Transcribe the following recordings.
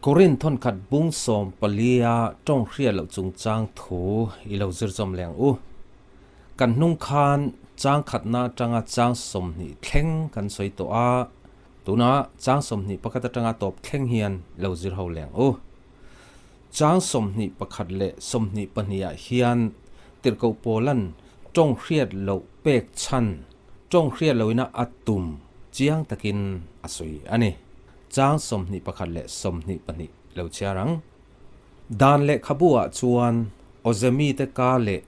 Korin thawnkhat bung 14-a tawng hriat loh chungchang thu i lo zir zawm leh ang u. Kan hnung khan chang khatna atanga chang 20 thleng kan sawi tawh a, tunah chang 21 atanga tawp thleng hian lo zir ho leh ang u. Chang 21 leh 22 ah hian Tirhkoh Paula'n tawng hriat loh pek chhan, tawng hriat loina a tum chiang takin a sawi a ni. Chang 21 leh 22 lo chhiar ang. Dan lehkhabu ah chuan awze mite ka leh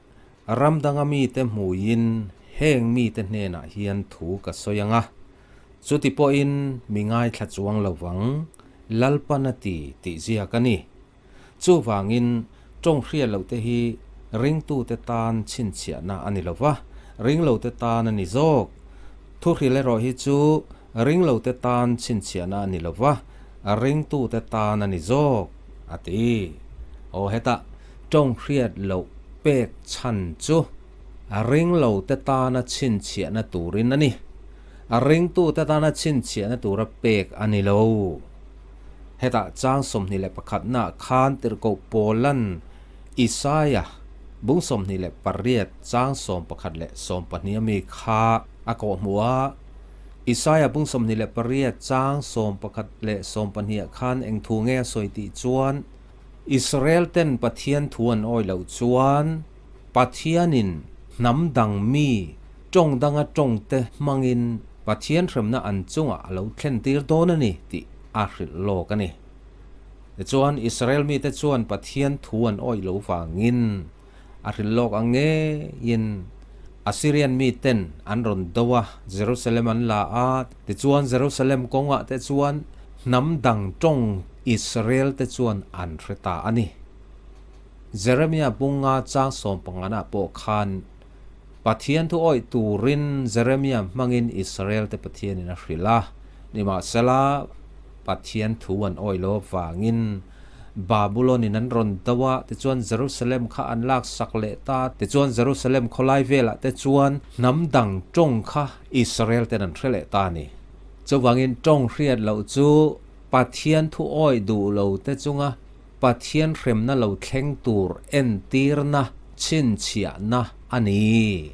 ram danga mite hmuiin heng mite hnenah hian thu ka sawi ang a, chuti pawhin mi ngaithla chuang lo vang, Lalpan a ti tih ziak a ni. Chuvangin tawng hriat loh te hi ringtute tan chhinchhiahna a ni lo va, ringlote tan a ni zawk. Thuhril erawh hi chu ringlote tan chhinchhiahna a ni lo va, ringtute tan a ni zawk, a ti. Aw hetah tawng hriat loh pek chhan chu ringlote tana chhinchhiahna turin a ni. Ringtute tana chhinchhiahna tura pek a ni lo. Hetah chang 21 na khan Tirhkoh Paula'n Isaia bung 28 chang 11 leh 12 ami kha a kawhhmuh a. Isaia bung 28 chang 11 leh 12 ah khan eng thu nge a sawi tih chuan, Israel ten Pathian thu an awi loh chuan Pathianin hnam dang mi tawng danga tawngte hmangin Pathian hremna an chungah a lo thlen tir dawn a ni tih a hrilh lawk a ni. Tichuan, Israel mite chuan Pathian thu an awih lo vangin a hrilh lawk ang ngeiin Assyrian miten an rawn do a, Jerusalem an la a. Tichuan, Jerusalem kawngah te chuan hnam dang tawng Israel te chuan an hre ta a ni. Jeremia bunga chang sawmpanganah pawh khan Pathian thu awih turin Jeremia hmangin Israel te Pathianin a hrilh a, nimahsela Pathian thu an awih lo avangin Babulon in an rawn do a, tichuan Jerusalem kha an laksak leh ta, tichuan Jerusalem khawlai velah te chuan hnam dang tawng kha Israel ten an hre leh ta a ni. Chuvangin tawng hriat loh chu Pathian thu awih duh lo te chunga Pathian hremna lo thleng tur entirna chhinchhiahna a ni.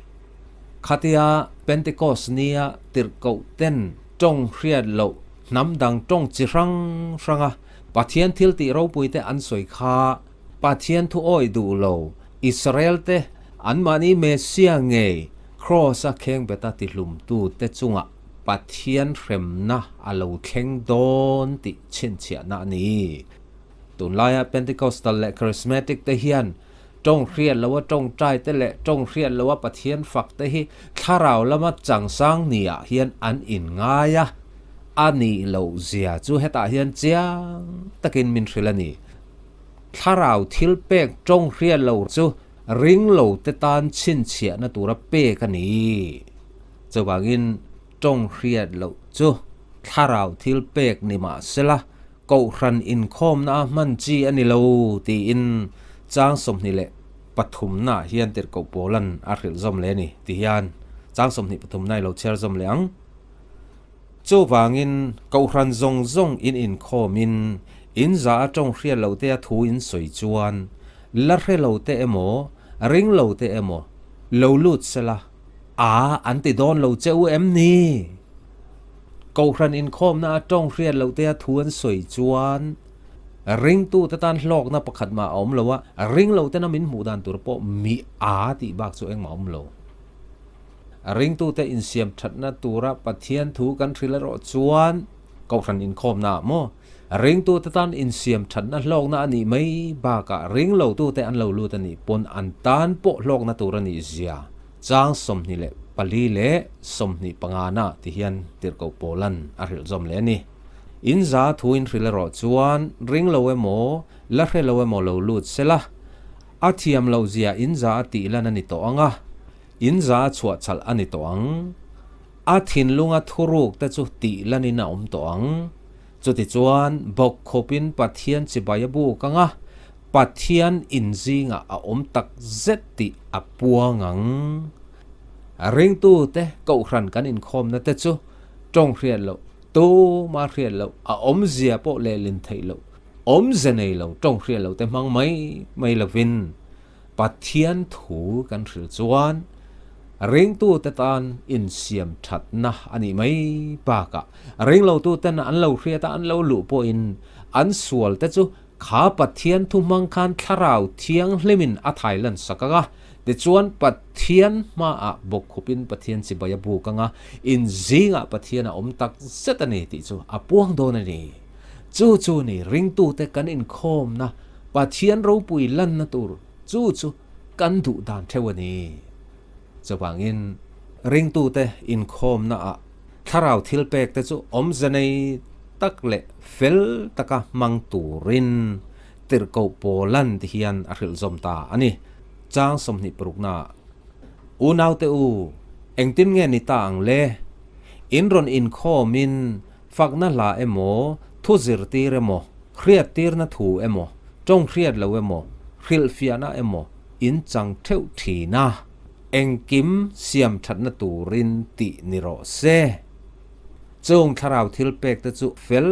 Khatia Pentecost nia tirhkoh ten tawng hriat loh hnam dang tawng chi hrang hranga Pathian thil tih ropui te an sawi kha Pathian thu awih duh lo Israel te anmahni Messiah ngei Kraws-a khengbeta tihlumtu te chungah Pathian hremna a lo thleng dawn tih chhinchhiahna a ni. Tunlaia Pentecostal leh Charismatic te hian tawng hriat loa tawngtai te leh tawng hriat loa Pathian fak te hi thlarau lama changsang niah hian an inngai a, a nih loh zia chu hetah hian chiang takin min hrilh a ni. Thlarau thil pek tawng hriat lo chu ring lo te tan chhinchhiahna tura pek a ni. Chuvangin tawng hriat loh chu thlarau thil pek ni mahsela Kohhran inkhawmna a hman chi a ni lo tiin chang 23 na hian Tirhkoh Paula'n a hrilh zawm leh a ni ti hian chang 23 na i lo chhiar zawm leh ang. Chuvangin Kohhran zawng zawng in inkhawmin in za a tawng hriat loh te a thu in sawi chuan la hre lo te emaw ring lo te emaw lo lut sela a an ti dawn lo che u em ni? Kohhran inkhawmna a tawng hriat loh te a thu an sawi chuan ringtute tan hlawkna pakhat mah a awm lo a, ring lo tena min hmuh dan tur pawh mi a tih bak chu engmah a awm lo. Ringtute insiam thatna tura Pathian thu kan hrilh erawh chuan Kohhran inkhawmna ah maw ringtute tan insiam thatna hlawkna a nih mai bakah ring lotute an lo lut a nih pawn an tan pawh hlawkna tur a nih zia Chang 24 leh 25 na ti hian Tirhkoh Paula'n a hrilh zawm leh a ni. In za thu in hrilh erawh chuan ring lo emaw, la hre lo emaw lo lut sela, a thiam loh zia in za a tih lan a ni tawh ang a, in za a chhuah chalh a ni tawh ang. A thinlunga thuruk te chu tih lanin a awm tawh ang. Chutichuan bawkkhawpin Pathian chibai a buk ang a, Pathian inzingah a awm tak zet tih a puang ang. Ringtute Kohhran kan inkhawmna te chu tawng hriat loh, tuma hriat loh, a awmzia pawh lehlin theih loh. Awmze nei lo, tawng hriat lo te hmang mai mai lovin Pathian thu kan hrilh chuan ringtute tan insiam thatna a nih mai bakah ringlotuten an lo hriat a, an lo luh pawhin an sualte chu kha Pathian thu hmang khan Thlarau Thianghlimin a thai lan sak ang a, tichuan Pathian hmaah bawkkhupin Pathian chibai a buk ang a, inzingah Pathian a awm tak zet a ni tih chu a puang dawn a ni. Chu chu ni ringtute kan inkhawmna Pathian ropui lanna tur chu chu kan duh dan theuh a ni. Chuvangin ringtute inkhawmnaah thlarau thilpek te chu awmze nei tak leh fel taka hmang turin tirhkoh Paulan ti hian a hrilh zawm ta a ni. Chang 26naah, Unaute u, engtin nge ni ta ang le? In rawn inkhawmin Fakna hla emaw, thu zirtir emaw, hriattirna thu emaw, tawng hriat lo emaw, hrilhfiahna emaw in chang theuh thin a, engkim siam thatna turin tih ni rawh se. Chung thlarau thil pek te chu fel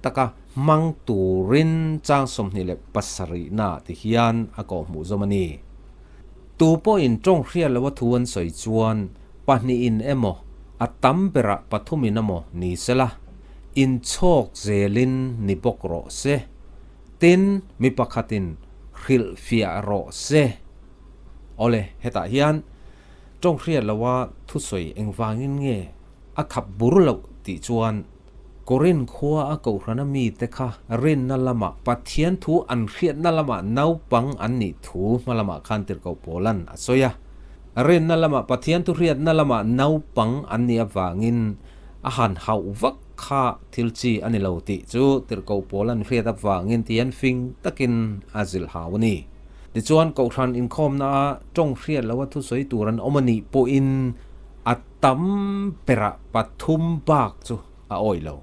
taka hmang turin chang 27na ti hian a kawhhmuh zawm a ni. Tu pawhin tawng hriat loa thu an sawi chuan pahnihin emaw, a tam berah pathumin emaw ni sela, inchhawk zelin ni bawk rawh se. Tin, mi pakhatin hrilhfiah rawh se. Awle, hetah hian tawng hriat loa thusawi engvangin nge a khap bur loh tih chuan Korin khua a kohhrana mite kha rinna lamah Pathian thu an hriatna lamah naupang an nih thu hma lamah khan tirhkoh Paulan a sawi a. Rinna lamah Pathian thu hriatna lamah naupang an nih avangin a han hauh vak kha thil chi a ni lo tih chu tirhkoh Paulan hriat avangin tihian fing takin a zilh hau a ni. Tichuan kohhran inkhawmna-a tawng hriat loha thusawi tur an awm a nih pawhin a tam berah pathum bak chu a awih lo.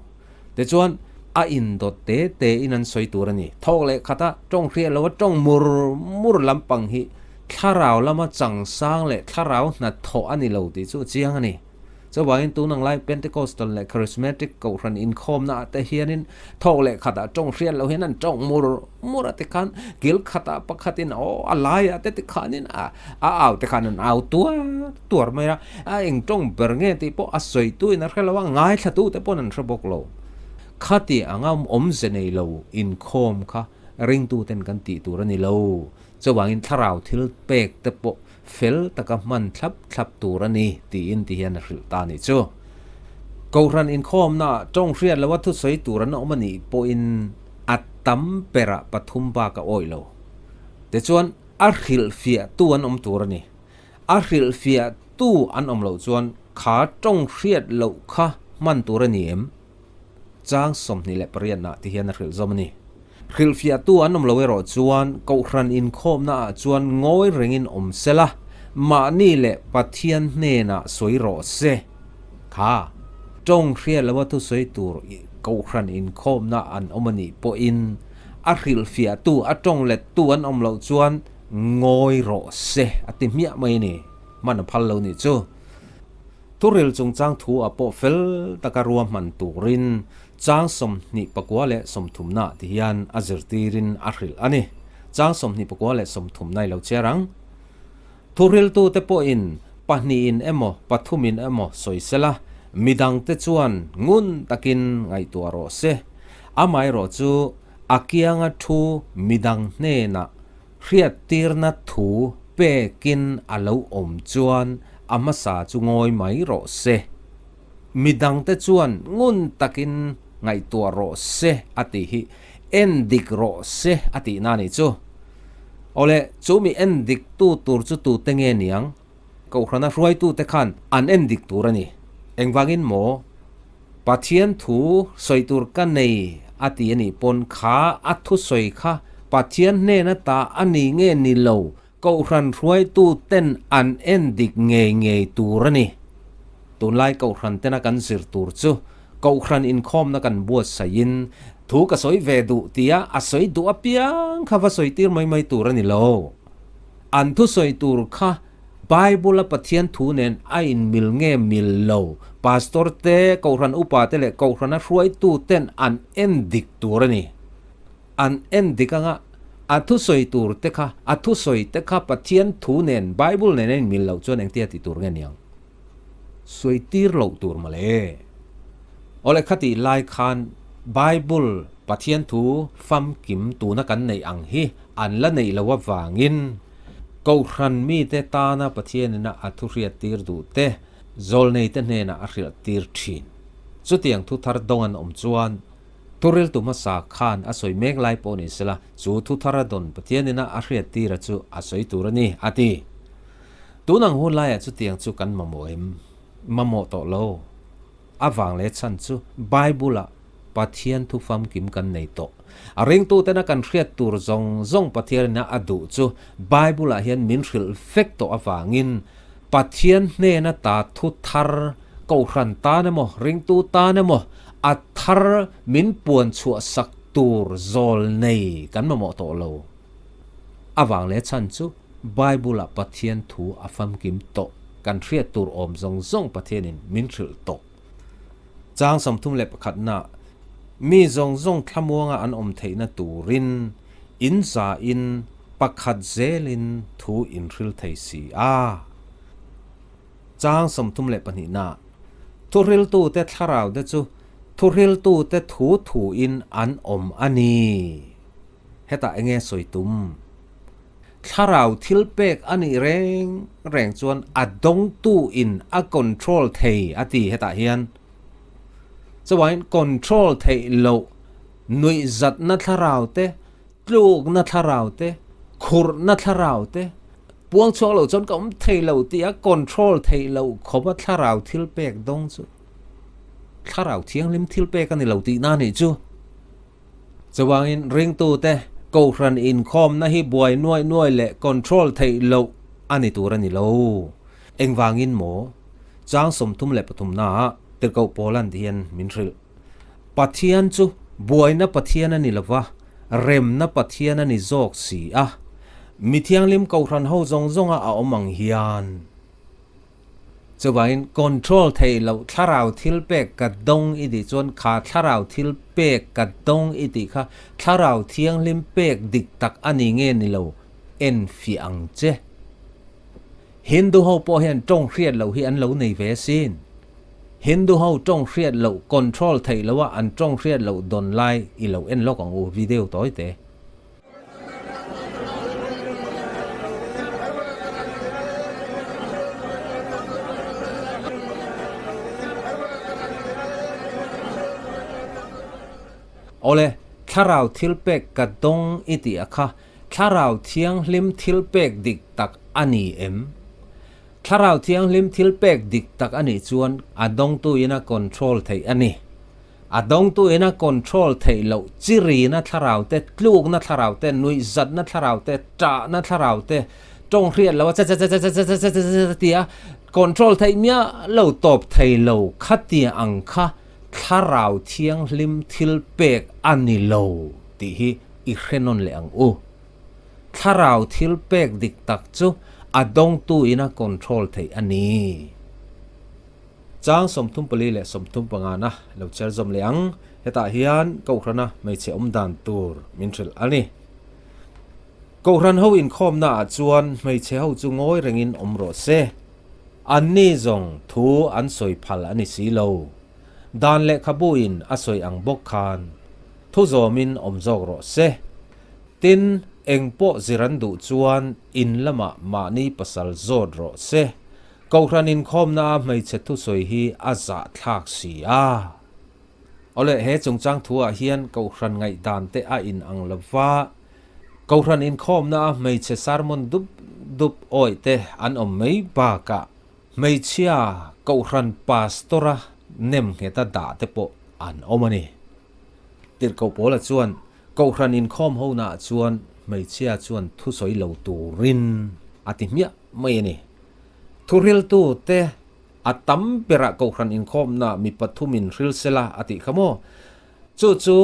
Tichuan, a indawt te te in an sawi tur a ni. Thawk leh khata tawng hriat loa tawng mur mur lampang hi thlarau lama changsang leh thlarau hnathawh a ni lo tih chu a chiang a ni. Chuvangin tun ang lai Pentecostal leh Charismatic kohhran inkhawmna ah te hianin thawk leh khatah tawng hriat loh hian an tawng mur mur a tikhan kil khatah pakhatin aw a laiah te tikhanin a a au te khan an au tuar tuar mai a, a eng tawng ber nge tih pawh a sawi tuin a hre lo a, ngaithla tu te pawn an hre bawk lo. Khati anga awmze nei lo inkhawm kha ringtuten kan tih tur a ni lo. Chuvangin thlarau thil pek te pawh fel taka hman thlap thlap tur a ni tiin ti hian a hrilh ta a nih chu. Kohhran inkhawmnaah tawng hriat loa thusawi tur an awm a nih pawhin a tam berah pathum bak a awih lo. Tichuan a hrilhfiahtu an awm tur a ni. A hrilhfiahtu an awm loh chuan kha tawng hriat loh kha hman tur a ni em? Chang 28 ah ti hian a hrilh zawm a ni. Hrilhfiahtu an awm lo erawh chuan Kohhran inkhawmnaah chuan ngawi rengin awm sela, mahni leh Pathian hnenah sawi rawh se. Kha, tawng hriat loa thusawi tur Kohhran inkhawmna an awm a nih pawhin a hrilhfiahtu, a tawng lettu an awm loh chuan ngawi rawh se a ti hmiah mai a ni. Hman a phal lo nih chu. Thuril chungchang thu ah pawh fel taka ruahman turin chang 29 leh 30 ti hian a zirtirin a hrilh a ni. Chang 29 leh 30 i lo chhiar ang. Thuriltute pawhin pahnihin emaw pathumin emaw sawi sela, midangte chuan ngun takin ngaihtuah rawh se. Amaherawh chu a kianga thu midang hnenah Hriattirna thu pekin a lo awm chuan a hmasa chu ngawi mai rawh se. Midangte chuan ngun takin ngaihtuah rawh se a tih hi en dik rawh se a tihna a nih chu. Awle, chu mi en diktu tur chu tute nge niang? Kohhrana hruaitute khan an en dik tur a ni. Engvangin maw? Pathian thu sawi tur ka nei a ti a nih pawn kha a thusawi kha Pathian hnen ata a ni nge ni lo Kohhran hruaitu ten an en dik ngei ngei tur a ni. Tunlai Kohhran tena kan zir tur chu Kohhran inkhawmna kan buatsaihin thu ka sawi ve duh tia a sawi duh apiang kha va sawi tir mai mai tur a ni lo. An thusawi tur kha Bible-a Pathian thu nen a inmil nge mil lo? Pastor te, Kohhran upa te leh Kohhrana hruaitu ten an en dik tur a ni. An en dik anga a thusawi tur te kha, a thusawi te kha Pathian thu nen, Bible nen a inmil loh chuan engtia ti tur nge niang? Sawi tir loh tur mawle. Awle khatih lai khan Bible, Pathian thu famkim tuna kan neih ang hi an la neih loh avangin Kohhran mite tana Pathianina a thu hriat tir duh te, zawlneite hnenah a hrilh tir thin. Chutiang thu thar dawng an awm chuan Thuriltu hmasa khan a sawi mek lai pawh ni sela, chu thu thar a dawn Pathianina a hriat tira chu a sawi tur a ni, a ti. Tun ang hun laiah chutiang chu kan mamawh em? Mamawh tawh lo. A vang leh chhan chu Bible-ah Pathian thu famkim kan nei tawh. A ringtutena kan hriat tur zawng zawng Pathianina a duh chu Bible-ah hian min hrilh vek tawh avangin Pathian hnena ta thu thar Kohhran tan emaw, ringtu tan emaw a thar min puan chhuah sak tur zawl nei kan mamawh tawh lo. A vang leh chhan chu Bible-ah Pathian thu a famkim tawh, kan hriat tur awm zawng zawng Pathianin min hrilh tawh. Chang 31na, Mi zawng zawng thlamuanga an awm theihna turin in zain pakhat zelin thu in hril thei si a. Chang 32na, Thuhriltute thlaraute chu thuhriltute thu thuin an awm a ni. Hetah enge sawi tum? Thlarau thil pek a nih reng reng chuan a dawngtu in a control thei a ti hetah hian. Chuvain control theih loh nuihzatna thlarau te, tlukna thlarau te, khurhna thlarau te, puang chhuak loh chuan ka awm thei lo tih a control theih loh khawp a thlarau thil pek dawng chu thlarau thianghlim thil pek a ni lo tihna a nih chu. Chuvangin ringtute Kohhran inkhawmna hi buai nuai nuai leh control theih loh a ni tur a ni lo. Engvangin maw? Chang 33 naah Tirhkoh Paula'n ti hian min hrilh. Pathian chu buaina Pathian a ni lo va, remna Pathian a ni zawk si a. Mi thianghlim Kohhran ho zawng zawnga a awm ang hian. Chuvangin control theih loh thlarau thil pek ka dawng i tih chuan kha thlarau thil pek ka dawng i tih kha thlarau thianghlim pek dik tak a ni nge ni lo en fiah ang che. Hindu ho pawh hian tawng hriat loh hi an lo nei ve asin. Hindu ho tawng hriat loh control theih loh a an tawng hriat loh dawn lai i lo en lawk ang u video tawi te. Awle, thlarau thil pek ka dawng i tih a kha, thlarau thianghlim thil pek dik tak a ni em? Thlarau thianghlim thil pek dik tak a nih chuan a dawngtu in a control theih a ni. A dawngtu in a control theih loh chi rina thlarau te, tlukna thlarau te, nuihzatna thlarau te, ṭahna thlarau te, ṭawng hriat lo a che che che che che che che che che tia control theih miah lo tawp thei lo khatia ang kha thlarau thianghlim thil pek a ni lo tih hi i hre nawn leh ang u. Thlarau thil pek dik tak chu a dawngtu in a control theih a ni. Chang 34 leh 35 na lo cher zawm leh ang. Hetah hian Kohhrana hmeichhe awm dan tur min hrilh a ni. Kohhran ho inkhawmna ah chuan hmeichhe ho chu ngawi rengin awm rawh se. Anni zawng thu an sawi phal a ni si lo. Dan lehkhabu in a sawi ang bawk khan thu zawmin awm zawk rawh se. Tin, eng pawh zir an duh chuan in lamah mahni pasal zawt rawh se. Kohhran inkhawmna a hmeichhe thusawi hi a zahthlak si a. Awle, he chungchang thuah hian Kohhran ngaihdan te a in ang lo va. Kohhran inkhawmna a hmeichhe sermon dup dup awih te an awm mai bakah hmeichhia Kohhran pastor-a nem ngheta dah te pawh an awm a ni. Tirhkoh Paula chuan Kohhran inkhawm honaah chuan hmeichhia chuan thusawi lo turin a ti hmiah mai a ni. Thuhriltu te a tam berah Kohhran inkhawmna mi pathumin hril sela a tih kha maw? Chu chu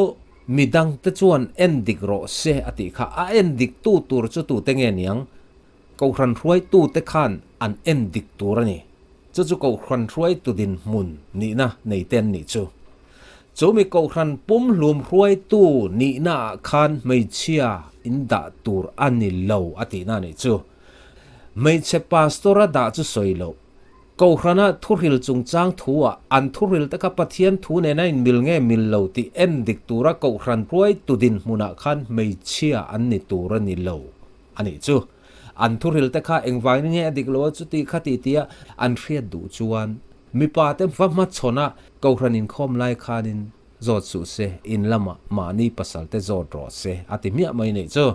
midang te chuan en dik rawh se a tih kha. A en dik tu tur chu tute nge niang? Kohhran hruaitu te khan an en dik tur a ni. Chu chu Kohhran hruaitu dinhmun nihna nei te an nih chu. Chu mi kohhran pumhlum hruaitu nihnaah khan hmeichhia in dah tur a ni lo a tihna a nih chu. Hmeichhe pastor a dah chu sawi loh. Kohhrana thuhril chungchang thuah an thuhril te kha Pathian thu nena inmil nge mil lo tih en dik tura kohhran hruaitu dinhmunah khan hmeichhia an ni tur a ni lo a nih chu. An thuhril te kha engvangin nge a dik lo a chuti kha ti tia an hriat duh chuan mipa te va hmachhawn a kohhran inkhawm lai khanin zawt suh se, in lamah mahni pasal te zawt rawh se a ti hmiah mai nih chu.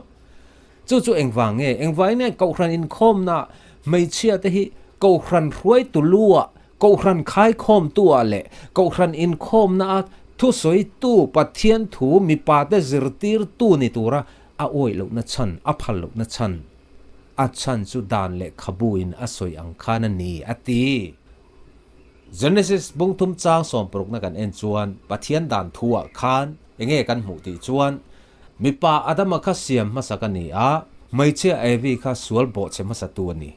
Chu chu engvang nge? Engvangin nge Kohhran inkhawmna hmeichhia te hi Kohhran hruaitu luah, Kohhran khaikhawmtu-ah leh Kohhran inkhawmna-a thusawitu Pathian thu mipate zirtirtu ni tura a awih lohna chhan, a phal lohna chhan? A chhan chu dan leh khabuin a sawi ang khan a ni, a ti. Genesis bungthum chang sawmparukna kan en chuan Pathian dan thu-ah khan enge kan hmuh tih chuan Mipa Adama kha siam hmasa ka ni a, hmeichhia Evi kha sual bawhchhe hmasatu a ni.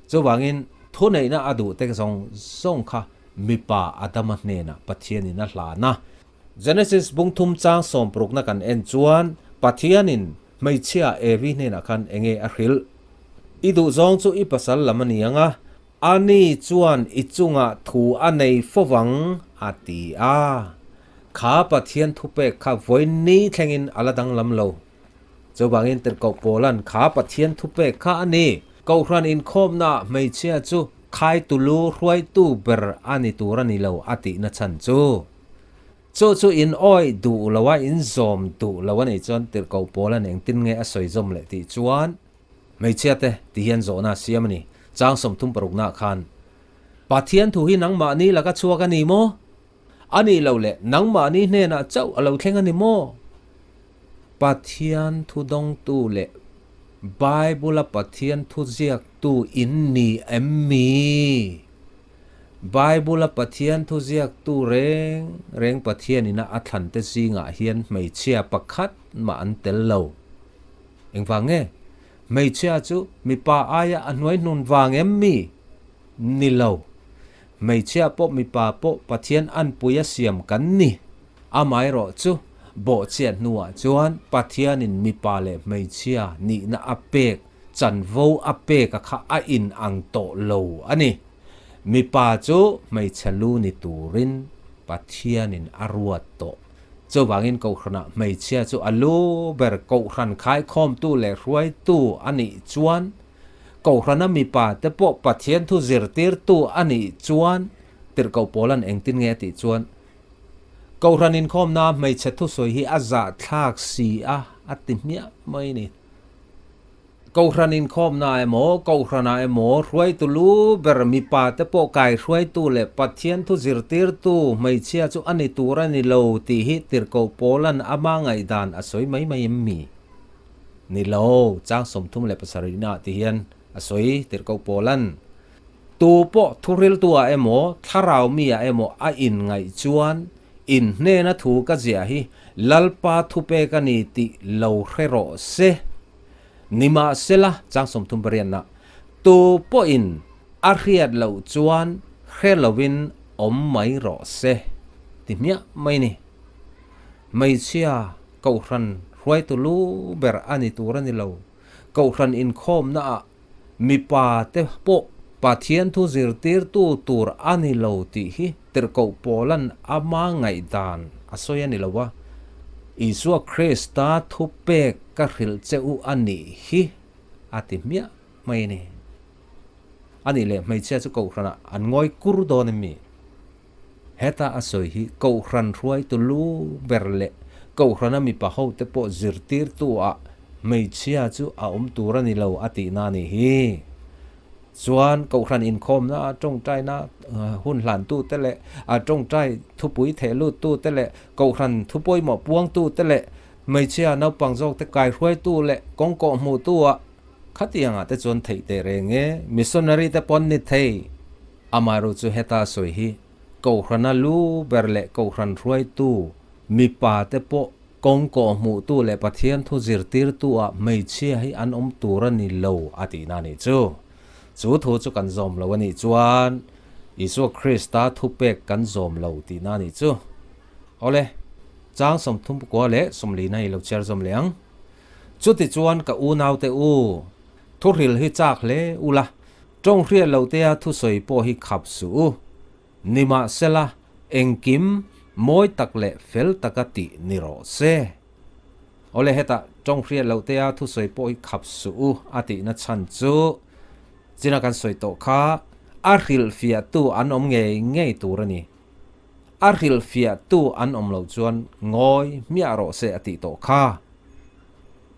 Chuvangin, thuneihna a duh te zawng zawng kha mipa Adama hnenah Pathianin a hlan a. Genesis bungthum chang sawmparukna kan en chuan Pathianin hmeichhia Evi hnenah khan enge a hrilh? I duhzawng chu i pasal lam a ni ang a, ani chuan i chungah thu a nei fovang, a ti a. Kha Pathian thupek kha vawiin thlengin a la danglam lo. Chuvangin tirhkoh Paula'n kha Pathian thupek kha a ni. Kohhran inkhawmnaah hmeichhia chu khaitu lu hruaitu ber a ni tur a ni lo a tihna chhan chu. Chu chu in awih duh lo a, in zawm duh lo a nih chuan tirhkoh Paula'n engtin nge a sawi zawm leh tih chuan hmeichhia te ti hian zawhna a siam a ni. Chang 36 naah khan Pathian thu hi nangmahni laka chhuak a ni maw? A nih loh leh nangmahni hnenah chauh a lo thleng a ni maw? Pathian thu dawngtu leh Bible-a Pathian thu ziaktu in ni em mi? Bible-a Pathian thu ziaktu reng reng Pathianina a thlante zingah hian hmeichhia pakhat mah an tel lo. Engvang nge? Hmeichhia chu mipa aia a hnuaihnun vang em mi? Ni lo. Hmeichhia pawh mipa pawh Pathian anpui a siam kan ni. Amaherawh chu, bawhchhiat hnuah chuan Pathianin mipa leh hmeichhia nihna a pek, chanvo a pek a kha a in ang tawh lo a ni. Mipa chu hmeichhe lu ni turin Pathianin a ruat tawh. Chuvangin Kohhranah hmeichhia chu a lu ber Kohhran khaikhawmtu leh hruaitu a nih chuan Kohhrana mipa te pawh Pathian thu zirtirtu a nih chuan tirhkoh Paula'n engtin nge a tih chuan, Kohhran inkhawmnaa hmeichhe thusawi hi a zahthlak si a, a ti hmiah mai ni. Kohhran inkhawmna emaw, Kohhranah emaw hruaitu lu ber mipa te pawh kaihruaitu leh Pathian thu zirtirtu hmeichhia chu a ni tur a ni lo tih hi tirhkoh Paula'n ama ngaihdan a sawi mai mai em mi? Ni lo, chang 37 ah ti hian a sawi tirhkoh Paula'n, Tu pawh thuriltu-ah emaw, thlarau mi-ah emaw a inngaih chuan in hnena thu ka ziah hi Lalpa thupek a ni tih lo hre rawh se. Nimahsela, chang 38 ah, Tu pawhin a hriat loh chuan hre lovin awm mai rawh se ti hmiah mai ni. Hmeichhia Kohhran hruaitu lu ber a ni tur a ni lo. Kohhran inkhawmnaah mipa te pawh Pathian thu zirtirtu tur a ni lo tih hi tirhkoh Paula'n ama ngaihdan a sawi a ni lo a, Isua Krista thupek ka hrilh che u a nih hi a ti hmiah mai a ni. A nih leh hmeichhia chu Kohhranah an ngawi kur dawn em mi? Heta a sawi hi Kohhran hruaitu lu ber leh Kohhrana mipa hote pawh zirtirtu ah hmeichhia chu a awm tur a ni lo a tihna a nih hi. Chuan Kohhran inkhawmna a tawngtaina hun hlantu te leh a tawngtai thupui theh luttu te leh Kohhran thu pawimawh puangtu te leh hmeichhia naupang zawk te kaihruaitu leh kawngkawh hmuhtu ah khatiangah te chuan theih teh reng e. Missionary te pawn ni thei. Amaherawh chu heta sawi hi Kohhrana lu ber leh Kohhran hruaitu mipa te pawh kawng kawhhmuhtu leh Pathian thu zirtirtu ah hmeichhia hi an awm tur a ni lo a tihna a nih chu. Chu thu chu kan zawm lo a nih chuan Isua Krista thupek kan zawm lo tihna a nih chu. Awle, chang 34 leh 40 i lo chhiar zawm leh ang. Chutichuan ka unaute u, thuhril hi chak hle ula, tawng hriat loh tea thusawi pawh hi khap suh u. Nimahsela, engkim mawi tak leh fel taka tih ni rawh se. Awle hetah tawng hriat loh tea thusawi pawh hi khap suh u a tihna chhan chu china kan sawi tawh kha a hrilhfiahtu an awm ngei ngei tur a ni. A hrilhfiahtu an awm loh chuan ngawi hmiah rawh se a tih tawh kha.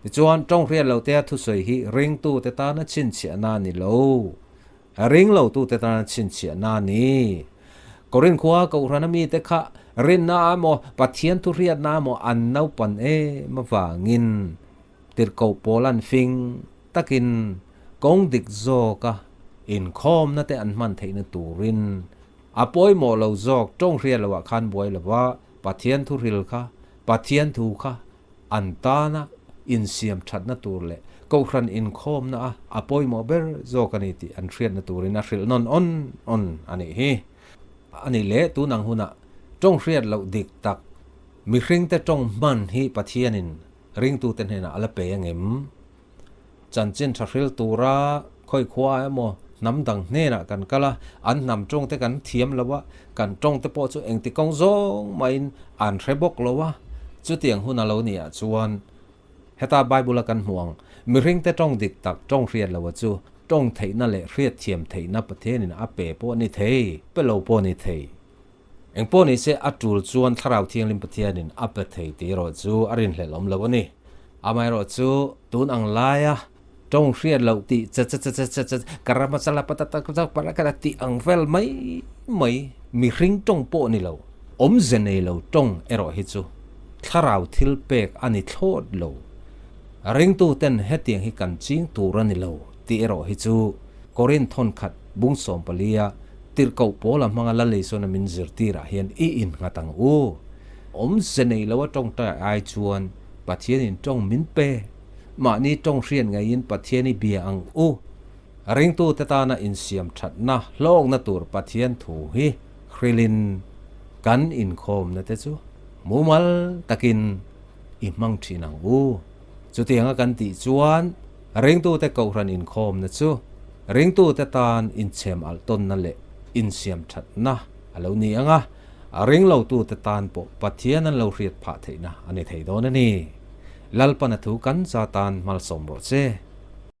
Tichuan tawng hriat loh tea thusawi hi ringtute tana chhinchhiahna a ni lo. Ring lotute tana chhinchhiahna a ni. Korin khua Kohhrana mite kha rinna emaw Pathian thuhriatna emaw an naupan em avangin tirhkoh pawl an fing takin kawng dik zawka inkhawmna te an hman theihna turin a pawimawh lo zawk tawng hriat loah khan buai lova Pathian thuhril kha Pathian thu kha An tana insiam thatna tur leh Kohhran inkhawmna a a pawimawh ber zawk a ni tih an hriatna turin a hrilh nawn awn awn a nih hi. A nih leh tun ang hunah tawng hriat loh dik tak mihringte tawng hman hi Pathianin ringtute hnenah a la pe angem? Chanchin tha hril tura khawi khua emaw hnam dang hnenah kan kal a, an hnam tawngte kan thiam lo a, kan tawngte pawh chu engti kawng zawng mahin an hre bawk lo a, chutiang hun a lo nih ah chuan heta Bible a kan hmuh ang mihringte tawng dik tak tawng hriat lo a chu tawng theihna leh hriatthiam theihna Pathianin a pe pawh a ni thei, pe lo pawh a ni thei. Engpawh ni se a tul chuan Thlarau Thianghlim Pathianin a pe thei tih erawh chu a rinhlelh awm lo a ni. Amaherawh chu tun ang laia tawng hriat loh tih cha cha cha cha cha cha karamasala patataparakara tih ang vel mai mai mihring tawng pawh ni lo, awmze nei lo tawng erawh hi chu Thlarau thil pek a ni thlawt lo. Ringtuten hetiang hi kan ching tur a ni lo tih erawh hi chu Korin thawnkhat bung 14-a Tirhkoh Paula hmanga la leisawna min zirtirah hian i innghat ang u. Awmze nei lo a tawngtai ai chuan Pathianin tawng min pe. Mahni tawng hriat ngeiin Pathian i bia ang u. Ringtute tana insiam thatna hlawkna tur Pathian thu hi hrilhin kan inkhawmna te chu mumal takin i hmang thin ang u. Chutianga kan tih chuan ringtute kohhran inkhawmna chu ringtute tan inchhem alh tawnna leh insiam thatna a lo ni ang a, a ringlotute tan pawh Pathian an lo hriat phah theihna a ni thei dawn a ni. Lalpana thu kan za tan malsawm rawh che.